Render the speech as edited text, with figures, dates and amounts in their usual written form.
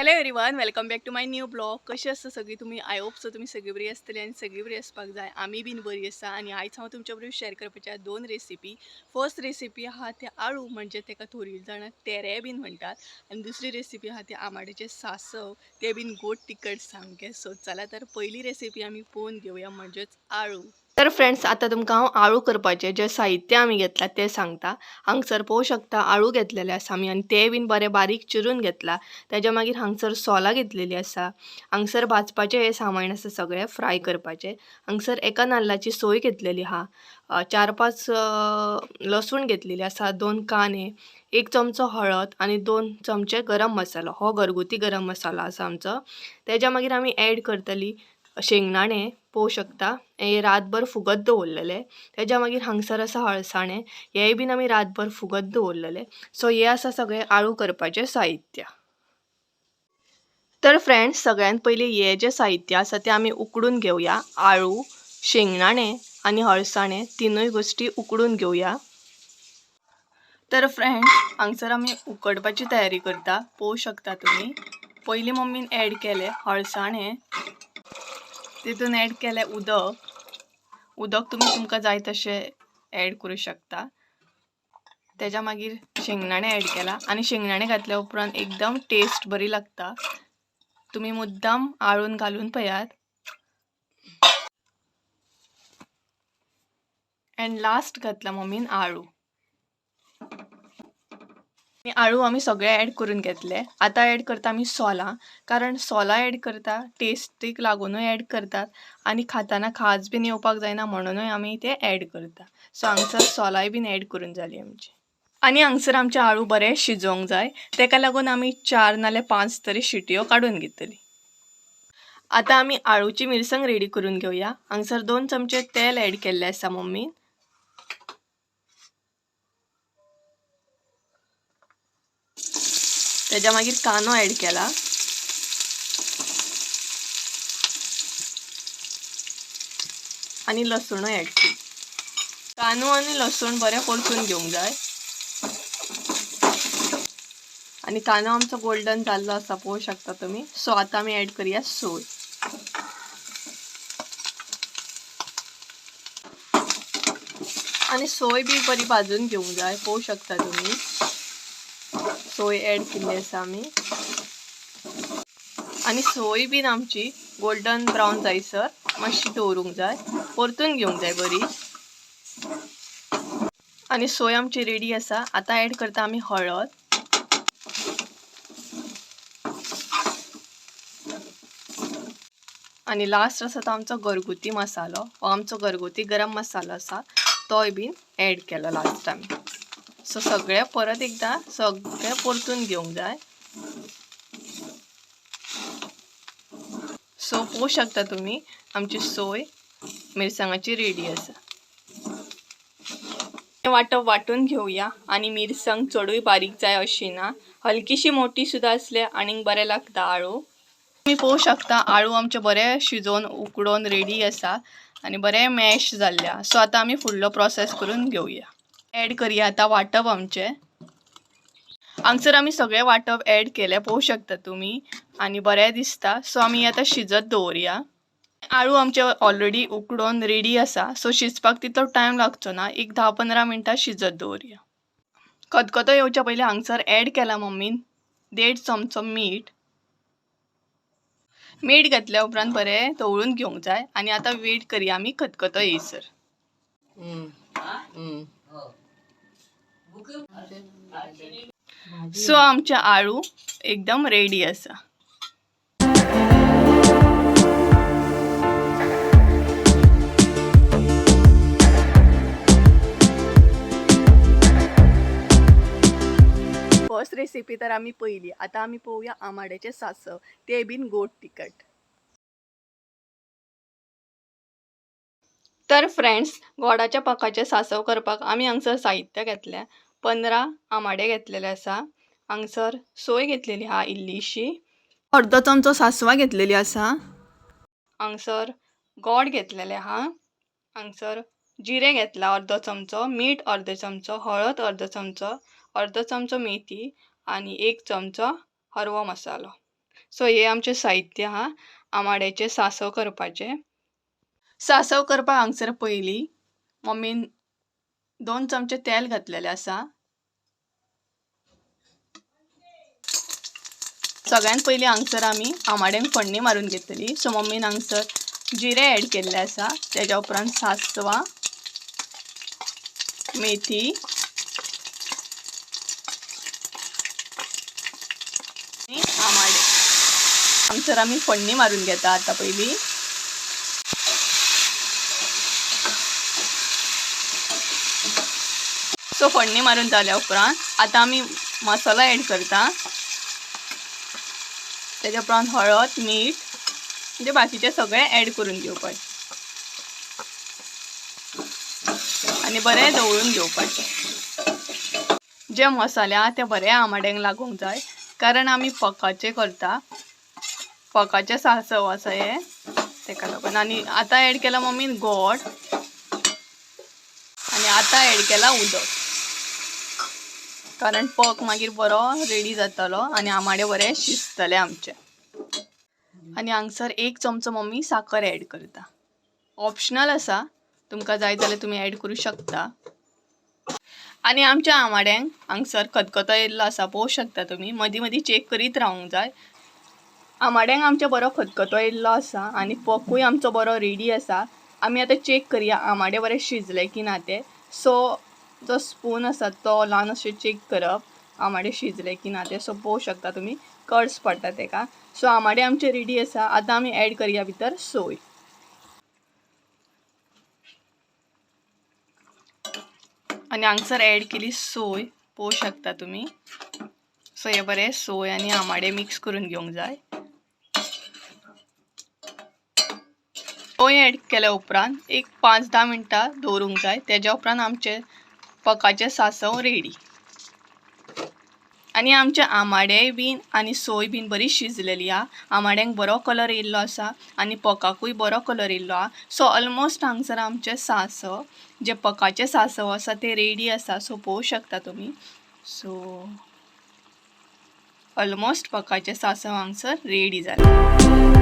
Hello everyone, welcome back to my new blog. कशी आसता सगळी तुमी? I hope so तुमी सगळी बरी आसतली आनी सगळी बरी आसपाक जाय. आमी बीन बरी आसा आनी आयज हांव तुमच्या बरोबर शेअर करपाचे आहा दोन रेसिपी. फर्स्ट रेसिपी आहा ते आळू, म्हणजे तेका थोडी जाणां तेरे बीन म्हणटात, आनी दुसरी रेसिपी आहा ते आमाड्याचें सांसव, ते बीन गोड तिखट सामकें. सो चला तर पयली रेसिपी आमी पळोवन घेवया, म्हणजेच आळू. तर फ्रेंड्स, आतां तुमकां हांव आळू करपाचें जें साहित्य आमी घेतलां तें सांगता. हांगसर पळोवंक शकता आळू घेतलेले आसा आमी आनी ते बीन बरे बारीक चिरून घेतला. तेज्या मागीर हांगसर सोलां घेतलेली आसा. हांगसर भाजपाचें हें सामान आसा सगळें फ्राय करपाचें. हांगसर एका नाल्लाची सोय घेतलेली आहा, 4-5 लसूण घेतलेली आसा, 2 कांदे, 1 चमचो हळद आनी 2 चमचे गरम मसालो. हो घरगुती गरम मसालो आसा आमचो. तेज्या मागीर आमी एड करतली शेंगदाणे, पळोवंक शकता हे रातभर फुगत दवरलेले. तेज्या मागीर हांगसर आसा हळसाणे, हेय बीन आमी रातभर फुगत दवरलेले. सो हे आसा सगळें आळू करपाचें साहित्य. तर फ्रेंड्स, सगळ्यात पयलीं हे जे साहित्य आसा तें आमी उकडून घेवया. आळू, शेंगदाणे आनी हळसाणे तिनूय गोश्टी उकडून घेवया. तर फ्रेंड्स, हांगसर आमी उकडपाची तयारी करता, पळोवंक शकता तुमी. पयलीं मम्मीन एड केलें हळसाणे, तितून एड केलें उदक. उदक तुमी तुमकां जाय तशें एड करूं शकता. तेज्या मागीर शेंगदाणे एड केला आनी शेंगदाणे घातल्या उपरांत एकदम टेस्ट बरी लागता. तुमी मुद्दाम आळून घालून पळयात. एंड लास्ट घातला मम्मीन आळू. आनी आळू आमी सगळे एड करून घेतले. आतां एड करता आमी सोलां, कारण सोलां एड करता टेस्टीक लागुनूय एड करतात आनी खाताना खाज बीन येवपाक जायना म्हणुनूय आमी ते एड करता. सो हांगसर सोलांय बीन एड करून जाली आमची. आनी हांगसर आमचे आळू बरें शिजोवंक जाय, तेका लागून आमी 4 नाल्यार 5 तरी शिटयो काडून घेतली. आतां आमी आळूची मिरसांग रेडी करून घेवया. हांगसर 2 चमचे तेल एड केल्लें आसा मम्मीन. तेज्या मागीर कांदो एड केला. आनी लसूणूय एड केली. कांदो आनी लसूण बरें परतून घेवंक जाय. आनी कांदो आमचो गोल्डन जाल्लो आसा, पळोवंक शकता तुमी. सो आतां आमी एड करया सोय. आनी सोय बी बरी भाजून घेवंक जाय, पळोवंक शकता तुमी. सोय एड केल्ली आसा आमी. आनी सोय बीन आमची गोल्डन ब्रावन जायसर मातशी दवरूंक जाय, परतून घेवंक जाय बरी. आनी सोय आमची रेडी आसा. आतां एड करता आमी हळद. आनी लास्ट आसा तो आमचो घरगुती मसालो. हो आमचो घरगुती गरम मसालो आसा, तोय बीन एड केलो लास्ट आमी. सो सगळें परत एकदां सगळें परतून घेवंक जाय. सो पळोवंक शकता तुमी आमची सोय मिरसांगाची रेडी आसा. वांटप वांटून घेवया. आनी मिरसांग चडूय बारीक जाय अशी ना, हलकीशी मोटी सुद्दां आसल्यार आनीक बरें लागता आळू. तुमी पळोवंक शकता आळू आमचें बरें शिजोवन उकडोवन रेडी आसा आनी बरें मॅश जाल्लें आसा. सो आतां आमी फुडलो प्रोसेस करून घेवया. एड करया आतां वांटप आमचें. हांगसर आमी सगळें वांटप एड केलें, पळोवंक शकता तुमी, आनी बरें दिसता. सो आमी आतां शिजत दवरया. आळू आमचे ऑलरेडी उकडोवन रेडी आसा. सो शिजपाक तितलो टायम लागचो ना, एक 10-15 मिनटां शिजत दवरया. खतखतो येवच्या पयलीं हांगसर एड केला मम्मीन 1.5 चमचो मीठ. मीठ घातल्या उपरांत बरें तवळून घेवंक जाय. आनी आतां वेट करया आमी खतखतो येयसर. सो आमचे आळू एकदम रेडी आसा. फर्स्ट रेसिपी तर आमी पयली. आतां आमी पळोवया आमाड्याचें सांसव, ते बीन गोड तिखट. तर फ्रेंड्स, गोडाच्या पाकाचें सांसव करपाक आमी हांगसर साहित्य घेतलें. 15 आमाडे घेतलेले आसा. हांगसर सोय घेतलेली आहा इल्लीशी, अर्दो चमचो सांसवां घेतलेली आसा. हांगसर गोड घेतलेलें आहा. हांगसर जिरें घेतला अर्दो चमचो, मीठ अर्दो चमचो, हळद अर्दो चमचो, अर्दो चमचो मेथी आनी 1 चमचो हरवो मसालो. सो हे आमचें साहित्य आहा आमाड्याचें सांसव करपाचें. सांसव करपाक हांगसर पयलीं मम्मीन 2 चमचे तेल घातलेलें आसा. सगळ्यात पयलीं हांगसर आमी आमाड्यांक फोडणी मारून घेतली. सो मम्मीन हांगसर जिरें एड केल्लें आसा, तेज्या उपरांत सांसवां, मेथी आनी आमाडे. हांगसर आमी फोडणी मारून घेता आतां पयलीं. सो फोडणी मारून जाल्या उपरांत आतां आमी मसालो एड करता. तेज्या उपरांत हळद, मीठ, म्हणजे बाकीचे सगळे एड करून घेवपाचे आनी बरें धवळून घेवपाचें. जे मसाले आहा ते बरे आमाड्यांक लागूंक जाय, कारण आमी पकाचे करता, पकाचें सांसव आसा हें, तेका लागून. आनी आतां एड केला मम्मीन गोड आनी आतां एड केला उदक, कारण पक मागीर बरो रेडी जातलो आनी आमाडे बरे शिजतले आमचे. आनी हांगसर 1 चमचो मम्मी साकर एड करता. ऑप्शनल आसा, तुमकां जाय जाल्यार तुमी एड करूं शकता. आनी आमच्या आमाड्यांक हांगसर खतखतो येयल्लो आसा, पळोवंक शकता तुमी. मदीं मदीं चॅक करीत रावूंक जाय. आमाड्यांक आमच्या बरो खतखतो येयल्लो आसा आनी पकूय आमचो बरो रेडी आसा. आमी आतां चॅक करया आमाडे बरे शिजले की ना ते. सो जो स्पून आसा तो ल्हान अशें चॅक करप आमाडे शिजले की ना ते. सो पळोवंक शकता तुमी कर्ड्स पडटा तेका. सो आमाडे आमचे रेडी आसा. आतां आमी एड करया भितर सोय. आनी हांगसर एड केली सोय, पळोवंक शकता तुमी. सो हे बरें सोय आनी आमाडे मिक्स करून घेवंक जाय. सोय एड केल्या उपरांत एक 5-10 मिनटां दवरूंक जाय. तेज्या उपरांत आमचें पकाचें सांसव रेडी. आनी आमचे आमाडे बीन आनी सोय बीन बरी शिजलेली आहा. आमाड्यांक बरो कलर येयल्लो आसा आनी पकाकूय बरो कलर येयल्लो आहा. सो ऑलमोस्ट हांगसर आमचें सांसव, जें पकाचें सांसव आसा तें रेडी आसा. सो पळोवंक शकता तुमी. सो ऑलमोस्ट पकाचें सांसव हांगसर रेडी जालें.